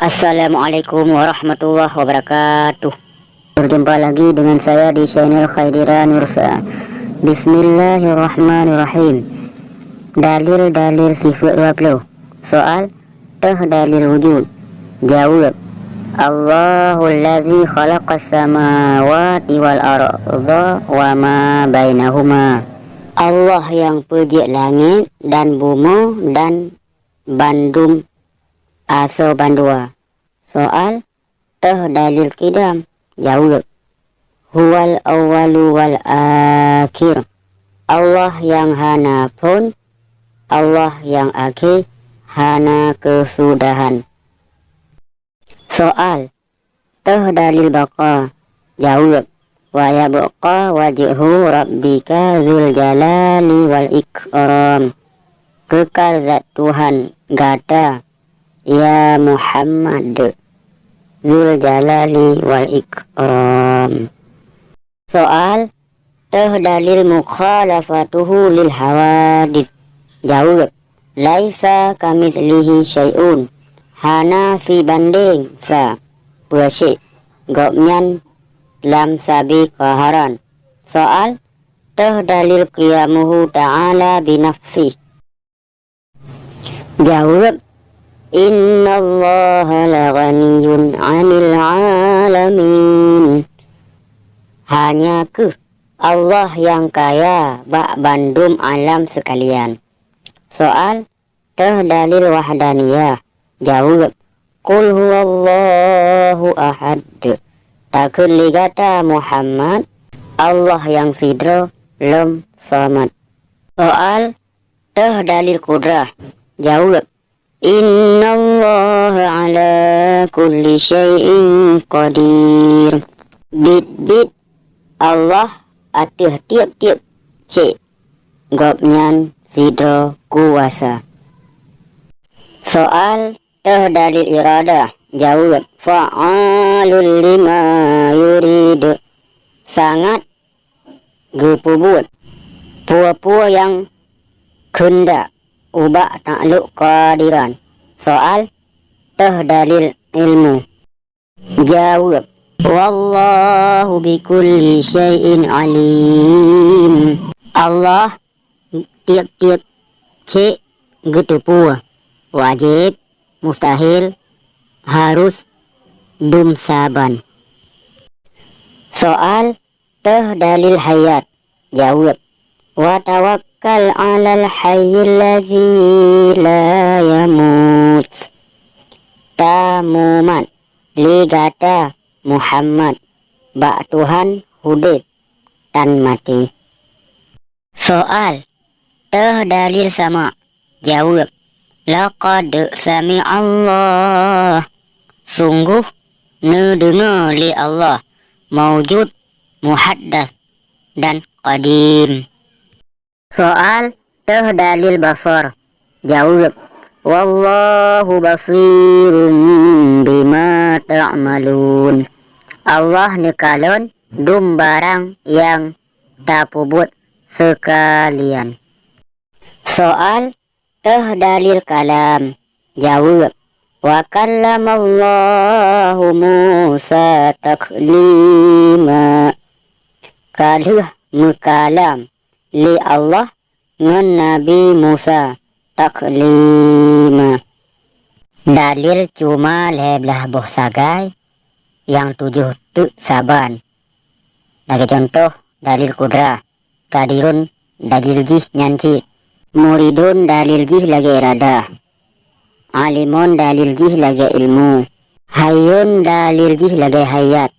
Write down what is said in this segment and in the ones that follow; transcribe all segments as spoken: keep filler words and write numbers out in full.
Assalamualaikum warahmatullahi wabarakatuh. Berjumpa lagi dengan saya di channel Khairira Nursa. Bismillahirrahmanirrahim. Dalil-dalil sifat dua puluh. Soal, teuh dalil wujud. Jaweueb, Allahul ladzi khalaqas samawati wal arda wa ma bainahuma. Allah nyang peujeuet langét dan bumoe dan bandum asoe bandua. Soal, teuh dalil qidam. Jaweueb, huwal awwalu wal akhir. Allah nyang hana phon, Allah nyang akhé, hana keusudahan. Soal, teuh dalil baqa. Jaweueb, wa yabqa wajhu rabbika dzul jalali wal ikram. Keukal zat Tuhan gata, ya Muhammad, dzul jalali wal ikram. Soal, teuh dalil mukhalafatuhu lil hawadits. Jaweueb, laisa kamitslihi syai'un. Hana sibandeng sa, peue syik, gobnyan lam sabe qahran. Soal, teuh dalil qiyamuhu ta'ala binafsih. Jaweueb, innallaha laghaniyun 'anil 'alamin. Hanya kheueh Allah nyang kaya bak bandum alam seukalian. Soal, teuh dalil wahdaniyah. Jaweueb, qul huwallahu ahad. Takheun lé gata Muhammad, Allah nyang sidroe lom samad. Soal, teuh dalil qudrah. Jaweueb, innallaha 'ala kulli syai'in qadir. Biet-biet Allah ateueh tieb-tieb syik, gobnyan sidroe kuasa. Soal, teuh dalil iradah. Jaweueb, fa'alul lima yurid. Sangat geupeubuet peue-peue nyang keundak ubak taklok keuadiran. Soal, teuh dalil ilmu. Jaweueb, wallahu bikulli syai'in alim. Allah tieb-tieb syik geuteupeue, wajéb, mustahil, harus, dum saban. Soal, teuh dalil hayat. Jaweueb, wa tawakkal 'alal hayyil ladzi la yamut. Tamumat lé gata Muhammad bak Tuhan udeb tan maté. Soal, teuh dalil sama. Jaweueb, laqad sami'allah. Sunggoh neudeungoe lé Allah, maujud, muhaddas, dan qadim. Soal, teuh dalil basar. Jaweueb, wallahu basirum bima ta'malun. Allah neukalon dum barang nyang tapeubuet seukalian. Soal, teuh dalil kalam. Jaweueb, wa kallamallahu Musa taklima. Ka lheueh meukalam lé Allah ngon Nabi Musa taklima. Dalil cuma lhée blaih boh sagai, nyang tujoh teuk saban. Lagée cuntoh, dalil kudrah, qadirun dalil jih nyan cit. Muridun dalil jih lagée iradah. Alimun dalil jih lagée ilmu. Hayyun dalil jih lagée hayat.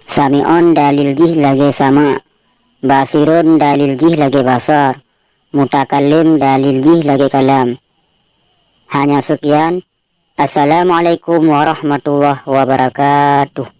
Sami'un dalil jih lagée sama'. Basirun dalil jih lagée basar. Mutakallim dalil jih lagée kalam. Hanya sekian. Assalamualaikum warahmatullahi wabarakatuh.